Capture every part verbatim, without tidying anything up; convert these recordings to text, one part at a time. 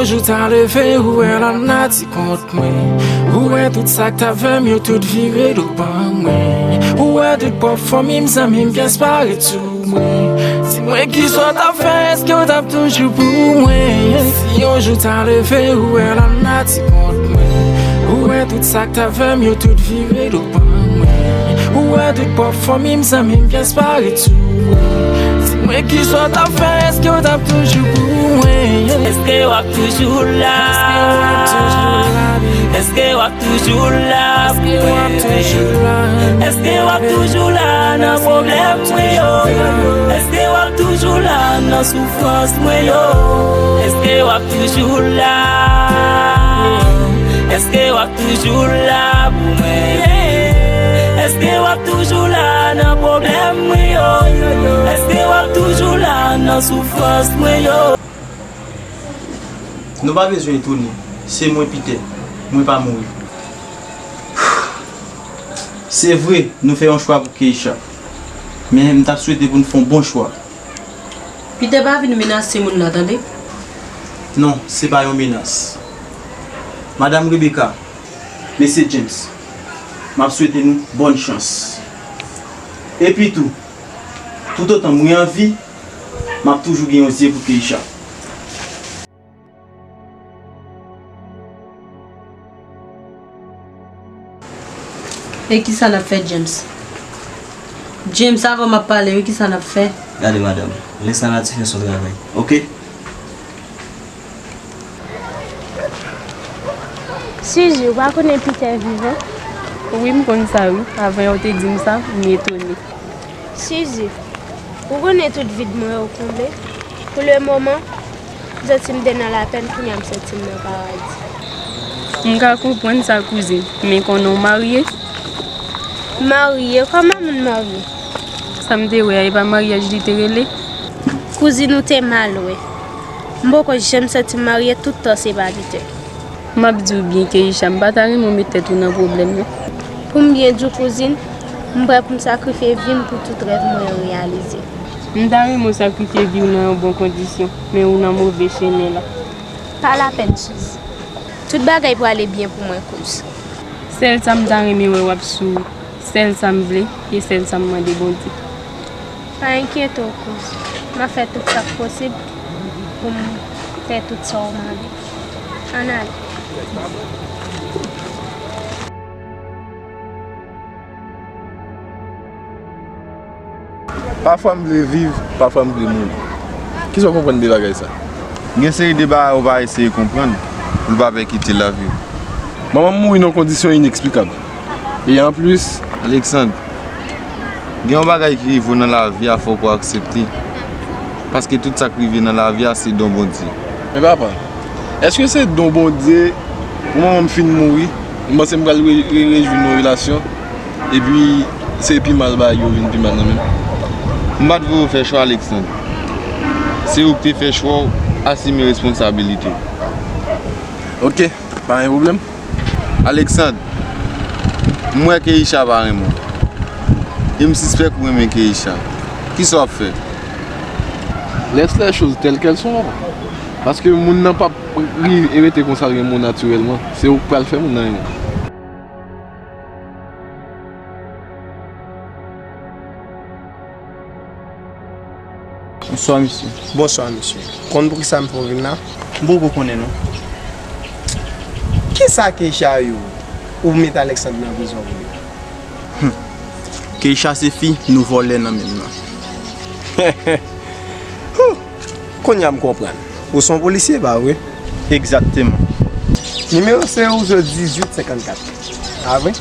Jou ta leve, ou wè lanati kont mwen. Ou wè tout sa k t ap fè m yo tout vire do ban mwen. Ou wè tout pwòp fanmi m, zanmi m, pyès pa ret sou mwen. Di mwen kisa w t ap fè, èske w t ap toujou pou mwen? Si yon jou ta leve, ou wè lanati kont mwen. Ou wè tout sa k t ap fè m yo tout vire do ban mwen. Ou wè tout pwòp fanmi m, zanmi m, pyès pa ret sou mwen. Di mwen kisa w t ap fè, èske w t ap toujou pou mwen? Èske w ap toujou la? Èske w ap toujou la pou mwen? Èske w ap toujou la nan pwoblèm mwen yo? Èske w ap toujou la nan soufrans mwen yo? Èske w ap toujou la? Èske w ap toujou la pou mwen? Èske w ap toujou la nan pwoblèm mwen yo? Èske w ap toujou la nan soufrans mwen yo? Nou pa bezwen etone, se mwen Peter, mwen pa mouri. Se vre, nou fè yon chwa pou Keisha. Men m t ap swete pou n fè yon bon chwa. Peter pa vin menase moun nan, tande. Non, se pa yon menas. Madam Rebecca, Mesye James, m ap swete nou bòn chans. Epi tou, toutotan mwen an vi, m ap toujou gen yon zye pou Keisha. E kisa n ap fè, James? James, avan m ap pale, wi, kisa n ap fè? Gade, madanm, lè sa n a ti fè son travay, oke? Suzy, ou pa konnen Peter vivan? Wi, m konn sa, wi. Avan yo te di m sa, m etone. Suzy, ou konnen tout vid mwen yo konble. Pou lemoman, m santi m te nan lapèn, kounye a m santi m nan paradi. M ka konprann sa, kouzin, men konnen w marye? Marye? Kòman moun marye? Sa m te wè a, e pa maryaj li te rele? Kouzin, ou te mal wè. M poko janm santi m marye, tout tan se pa Peter. M ap di w byen, Keisha, m pa ta renmen w met tèt ou nan pwoblèm, non. Pou m byen di w, kouzin, m prè pou m sakrifye vi m pou tout rèv mwen yo reyalize. M ta renmen w sakrifye vi w nan yon bon kondisyon, men ou nan move chemen la. Pa lapèn, Suzy. Tout bagay prale byen pou mwen, kouz. Sèl sa m ta renmen wè w ap souri. Sèl sa m vle, e sèl sa m mande Bondye. Pa enkyete w, kouz. M ap fè tout sa k posib pou m fè tout sa w mande. Ann ale. Pafwa m vle viv, pafwa m vle mouri. Kisa w konprann de bagay sa? Gen seri de bagay ou pa eseye konprann pou l pa pèkite lavi w. Manman m mouri nan yon kondisyon ineksplikab. E anplis, Alexandre, gen yon bagay ki rive w nan lavi a, fòk ou aksepte. Paske tout sa k rive nan lavi a, se don Bondye. Men papa, èske se don Bondye pou manman m fin mouri, m panse m pral re- re- rejwi nan relasyon, epi se pi mal bagay yo vin pi mal nan men m? M pa t voye w fè chwa, Alexandre. Se ou k te fè chwa w, asime responsabilite w. Oke, pa gen pwoblèm. Alexandre, m wè Keisha pa renmen w. E m sispèk ou renmen Keisha. Kisa w ap fè? Laisse les choses telles qu'elles sont, papa. Paske moun nan p ap ri- e rete konsa l renmen w natirèlman. Se ou k pral fè moun nan renmen w. Bonswa, mesye. Bonswa, mesye. Konn poukisa m fè w vin la? M poko konnen, non. Kisa Keisha yo ou met Alexandre nan prizon pou li? Hum. Keisha se fi nou vòlè nan men m nan. Huh. Kounye a m konprann. Ou se yon polisye, pa vre? Egzakteman. Nimewo seri w se dizuit senkannkat. A vre?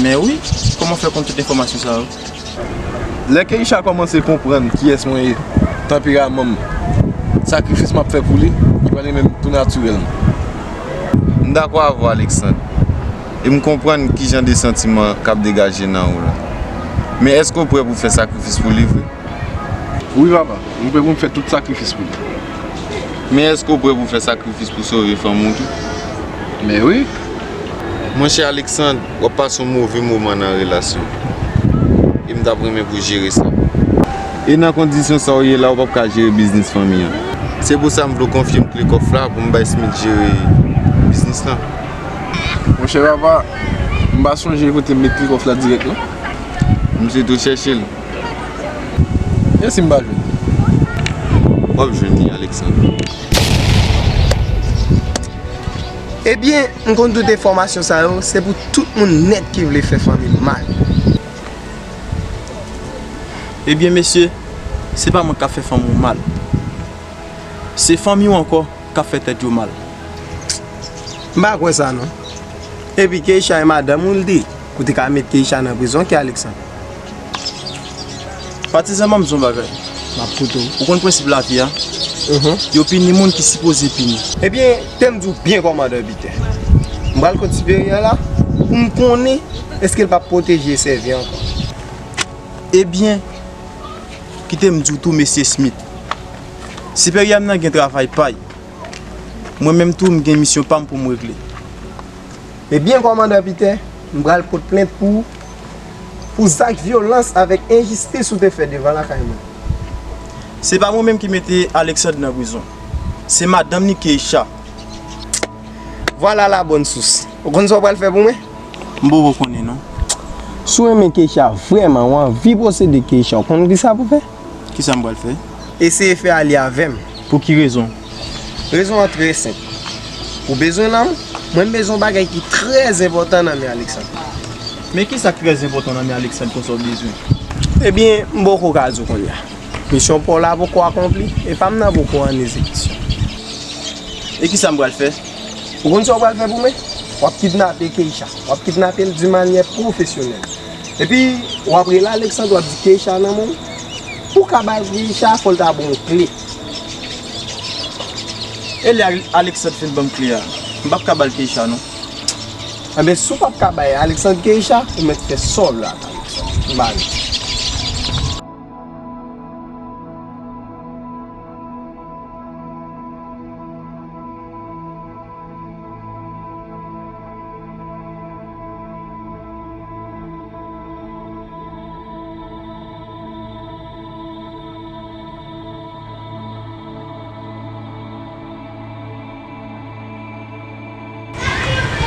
Men wi, kòman w fè konn tout enfòmasyon sa yo? Lè Keisha kòmanse konprann kiyès mwen ye, tanperaman m, sakrifis m ap fè pou li, li pral renmen m tou natirèlman. M dakò avè w, Alexandre, e m konprann ki jan de santiman k ap degaje nan ou la. Men èske w prè pou fè sakrifis pou li vre? Wi, papa, m prè pou m fè tout sakrifis pou li. Men èske w prè pou fè sakrifis pou sove fanmi w tou? Men wi. Monchè Alexandre, w ap pase yon move moman nan relasyon w. E m t ap renmen pou w jere sa. E nan kondisyon sa w ye la, w p ap ka jere biznis fanmi an. Se pou sa m vle w konfye m kle kòf la pou m bay Smith jere biznis lan. Monchè papa, m pa sonje kote m met kle kòf la dirèk non. Misye tou chèche l. E si m pa jwenn? W ap jwenn li, Alexandre. Ebyen, m konn tout enfòmasyon sa yo, se pou tout moun nèt ki vle fè fanmi m mal. Ebyen, mesye, se pa mwen k ap fè fanmi w mal. Se fanmi w ankò k ap fè tèt yo mal. M pa kwè sa non. Epi Keisha e madanm ou l di, ou te ka met Keisha nan prizon ki Alexandre. Patizan ban m di yon bagay. M ap koute w. Ou konn prensip lavi a? Mhm. Yo pini moun ki sipoze pini. Ebyen, te m di w byen kòmandan Piter. M pral kot siperyè la pou m konnen èske l p ap pwoteje e sèvi ankò. Ebyen, kite m di w tou mesye Smith. Siperyè m nan gen travay pa y. Mwen menm tou m gen misyon pa m pou m regle. Ebyen kòmandan Piter, m pral pot plent pou ou pou zak vyolans avèk enjistis ou te fè devan lakay mwen. Se pa mwen menm ki mete Alexandre nan prizon. Se madanm li Keisha. Vwala la bòn sous. Ou konn sa w pral fè pou mwen? M poko konnen non. Si w renmen Keisha vrèman, w anvi posede Keisha, w konn kisa pou fè? Kisa m pral fè? Eseye fè alye avè m. Pou ki rezon? Rezon an trè senp. Ou bezwen lanmou? Mwen m bezwen yon bagay ki trè enpòtan nan men Alexandre. Men kisa k trè enpòtan nan men Alexandre konsa w bezwen? Ebyen, m poko ka di w kounye a. Misyon pa w la poko akonpli, e pa m nan poko an ezekisyon. E kisa m pral fè? Ou konn sa w pral fè pou mwen? W ap kidnape Keisha. W ap kidnape l di manyè pwofesyonèl. Epi, w ap rele Alexandre, w ap di Keisha nan men w. Pou w ka ba l Keisha, fò l ta ba w yon kle. E lè Al- Alexandre fin ban m kle a, m p ap ka ba l Keisha non. Enben, si w p ap ka bay Alexandre Keisha, ou mèt fè sa w vle ak Alexandre. M ba li.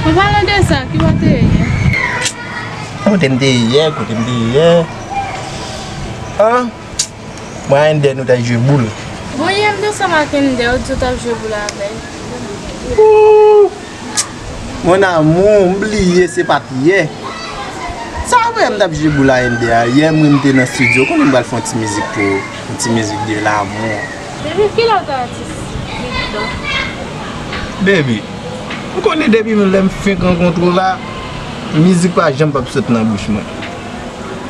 An palan de sa, ki bò w te ye yè? Kote m te ye yè, kote m te ye yè? An? Mwen ak Ender nou t al jwe boul. Bon, yè m te ansanm ak Ender, ou di w t ap jwe boul avè l. Ooh! Mon amour, m bliye se pa t yè. Sa w wè m t ap jwe boul ak Ender a? Yè mwen m te nan estidyo, konnen m pral fè yon ti mizik pou ou. Yon ti mizik de l'amour. Depi kilè w te atis? Depi lè? Baby, ou konnen depi lè m fenk rankontre w la, mizik pa janm p ap sot nan bouch mwen.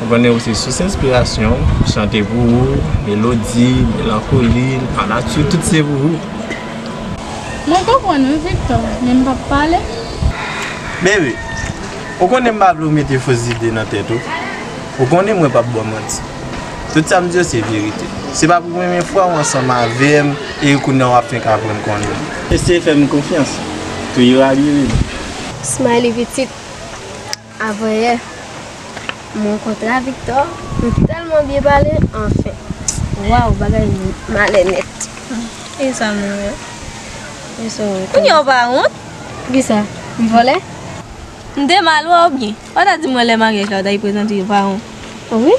Ou konnen ou se sous enspirasyon m, chante pou ou, melodi, melankoli, lanati, tout se pou ou. Mwen konprann wi Victor, men m p ap pale. Baby, ou konnen m pa vle w mete fo zide nan tèt ou. Ou konnen mwen p ap ba w manti. Tout sa m di yo se verite. Se pa pou premye fwa w ansanm avè m e kounye a w ap fenk aprann konnen m. Eseye fè m konfyans. Tou ira li rele. Smiley pitit. Avanyè, m rankontre a Victor, m tèlman byen pale, anfen. Waw, bagay malè nèt. E sa m wè. E sa w wè. Kounye a w pa wont? Kisa? M vòlè? M te mal wè w byen. Ou pa ta di m wè lè maryaj la w t al prezante yo paran w. Wi.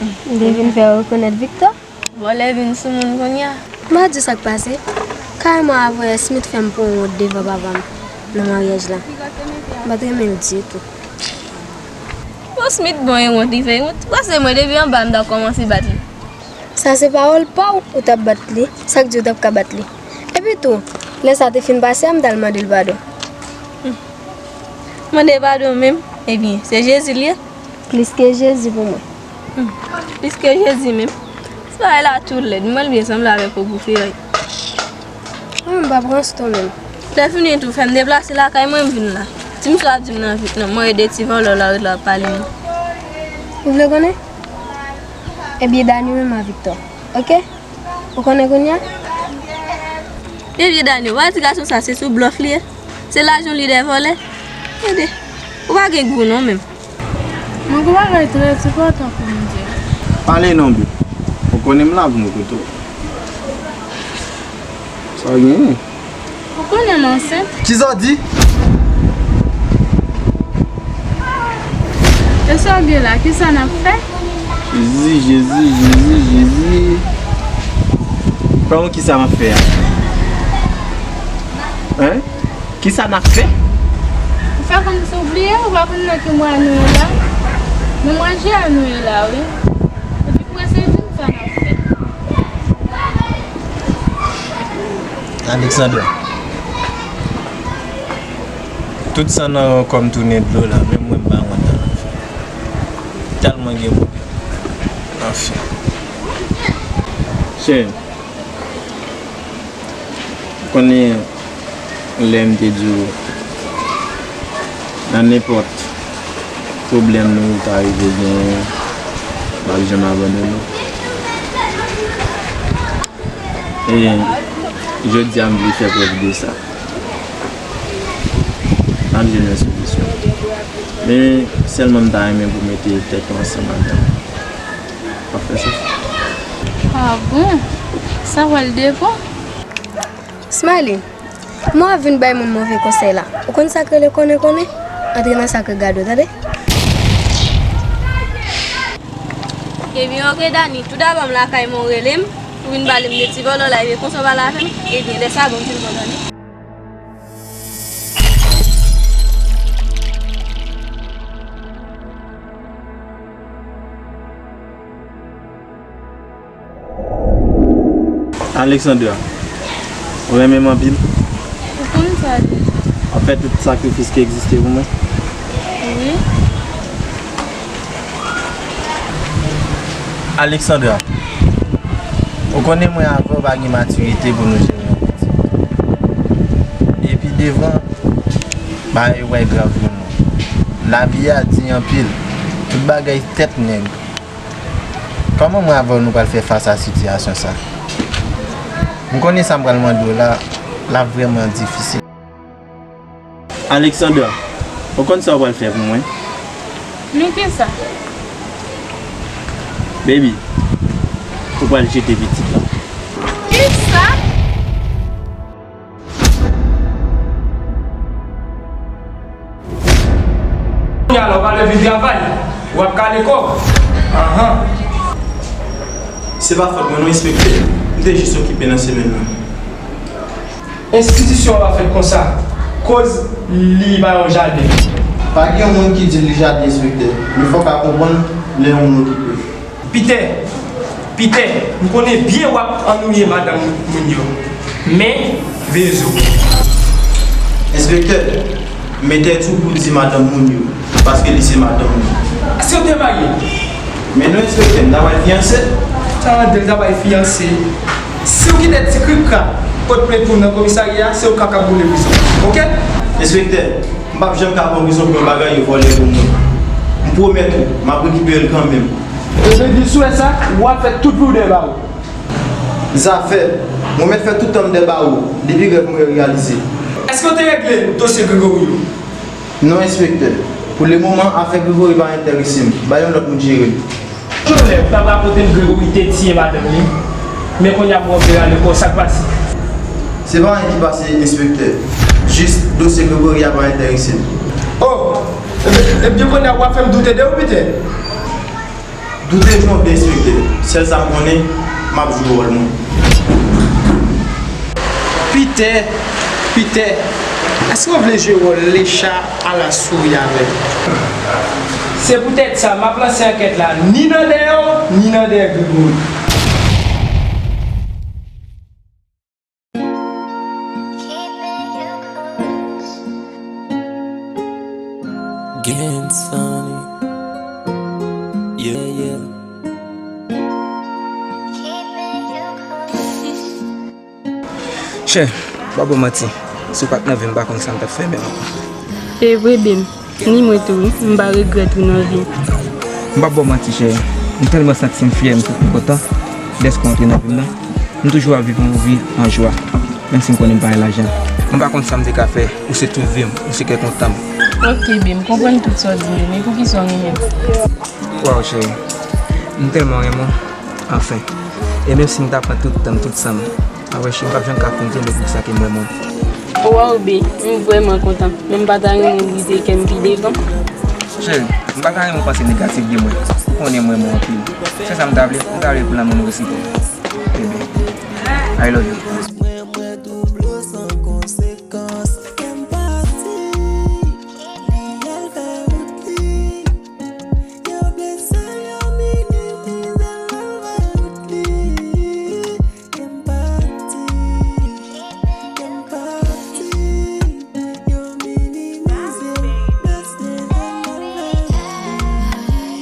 M te vin fè w rekonèt Victor. Vòlè vin sou moun kounye a. M pa di w sa k pase. Kareman avanyè Smith fè m pran wont devan papa m nan maryaj la. M pa t renmen l ditou. Bon, Smith bon e wont, li fè wont. Pase mwen depi anba m ta kòmanse bat li. Sa se pawòl pa w, ou t ap bat li. Sa k di w t ap ka bat li? Epi tou, lè sa te fin pase a, m t al mande l padon. Mande padon menm? Ebyen, se Jezi l ye? Plis ke Jezi pou mwen. Hmm. Plis ke Jezi menm. Ti bagay la tou lèd. M wè l byen sanble avèk ogou ferèy. Mwen m pa pran ston menm. Lè fini tou, fè m deplase lakay mwen, m vin la. Ti misye ap di m nan vit nan, mwen e de ti vòlò larit la ap pale m. Ou vle konnen? Ebyen, Dani menm a Victor. Oke? Ou konnen kounye a? Ebyen, Dani, ou pa di gason sa se sou blòf li ye? Se lajan li dèyè vòlè? Tande, ou pa gen gou non menm. Mwen gen bagay trè enpòtan pou m di w. Pale non, Bi. Ou konnen m la pou m koute w. Pa genyen. Ou konnen m ansent. Kisa w di? E sa w gen la, kisa n ap fè? Jezi, Jezi, Jezi, Jezi. Kòman kisa m ap fè a? Hein? Kisa n ap fè? Ou fè kòmsi w bliye, ou pa konn nan ki mwa nou ye la? Nan mwa jen an nou ye la, wi. Epi pou eseye di m sa n ap fè. Alexandra, tout sa nan kò m tounen dlo la, menm mwen m pa wont nan. Tèlman gen pwoblèm. Anfen. Cheri, ou konnen lè m te di w, nan nenpòt pwoblèm nou ta rive genyen, m ap janm abandone w. E jodi a, m vle fè prèv de sa. N ap jwenn yon solisyon. Men sèlman m ta renmen pou w mete tèt ou ansanm avè m. W ap fè sa? Ah bon? Sa pral devan? Smiley, kòman w ap vin bay moun move konsèy la? Ou konn sa k rele konnen konnen? Antre nan sa k regade w, tande? Ebyen, oke, Dani, toudabò m lakay mwen, w rele m, ou vin pale m de ti vòlò la, ebyen, konsa w pale avè m? Ebyen, lè sa bon, m fin pran Dani. Alexandra, ou renmen m anpil? Ou konn sa deja. W ap fè tout sakrifis ki egziste pou mwen? Wi. Alexandra, ou konnen mwen avè w pa gen matirite pou nou jere yon pitit. Epi devan, bagay yo pral grav pou nou. Lavi a di anpil. Tout bagay tèt nèg. Kòman mwen avè w nou pral fè fas a sitiyasyon sa? M konnen sa m pral mande w la, l ap vrèman difisil. Alexandra, ou konn sa w pral fè pou mwen? Men kisa? Baby, ou pral jete pitit la. Kisa? Kounye a la, w pa lè vin travay, w ap kale kò w. Anhan. Se pa fòt mwen non, enspektè. M te jis okipe nan semèn nan. Enstitisyon an pa fèt konsa. Koz li pa yon jaden. Pa gen yon moun ki di li jaden, enspektè. Men fò w ka konprann lè yon moun okipe. Pitè, Pitè, m konnen byen w ap annwiye madanm moun yo. Men, veye zo. Enspektè, m entèdi w pou w di madanm moun yo, paske li se madanm ou. Si w te marye? Men non, enspektè, m ta pral fiyanse. Tande l ta pral fiyanse. Si w kite ti krikra pote plent pou m nan komisarya a, se ou k ap boule prizon. Oke? Enspektè, m p ap janm ka pran prizon pou yon bagay yo vòlè pou mwen. M pwomèt ou, m ap rekipere l kanmenm. Ebyen, di sou sa, w ap fè tout vi w dèyè bawo. Zafè, mwen mèt fè tout tan m dèyè bawo, depi rèv mwen yo reyalize. Èske w te regle dosye Gregory yo? Non, enspektè. Pou lemoman, afè Gregory pa enterese m. Bay yon lòt moun jere l. Jolè, w t ap rakonte m Gregory te tiye madanm li, men kounye a m wè w vle rale kò w, sa k pase? Se pa anyen ki pase, enspektè. Jis dosye Gregory a pa enterese m. Oh! Ebyen, ebyen kounye a w ap fè m doute de ou, Pitè? Doute jan w vle, enspektè. Sèl sa m konnen, m ap jwe wòl mwen. Pitè, Pitè, èske w vle jwe wòl lecha alasouya avè m? Se poutèt sa, m ap lanse ankèt la ni nan dèyè w, ni nan dèyè Gregory. Gang Sonny. Yeah, yeah. Chè, m pa ba w manti, si w pa t nan vi m, m pa konn sa m t ap fè menm. E vre, Bim, ni mwen tou, wi, m pa regrèt ou nan vi m. M p ap ba w manti, chè, m tèlman santi m fyè, m kontan dèske w antre nan vi m nan. M toujou ap viv yon vi an jwa, menm si m konnen m pa gen lajan. Mwen pa konn sa m te ka fè, ou se tout vi m, ou se kè kontan m. Ok, Bim, m konprann tout sa w di m yo, men poukisa w renmen m? Waw, cheri, m tèlman renmen w, anfen. E menm si m ta pran tout tan m, tout san m, Wè, cheri, m p ap janm ka konte lòt nèg sa ke m wè mwen. Waw, babe, m vrèman kontan. Men m pa ta renmen brize kè m pi devan. Cheri, m pa ta renmen w panse negatif de mwen. Ou konnen m renmen w anpil. Se sa m ta vle, m ta vle pou lanmou nou resite. Bebe, I love you. Mwen, mwen double san konsekans. Kè m pati, li al fè wout li. Yo blese, yo minimize l al fè wout li. Kè m pati, kè m pati. Yo minimize l, blese l al fè wout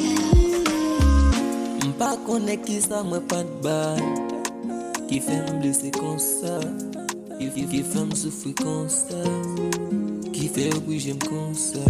li. M pa konnen kisa mwen pa t bay ki fè m blese konsa. Ki, ki, ki fè m soufri konsa. Ki fè yo prije m konsa.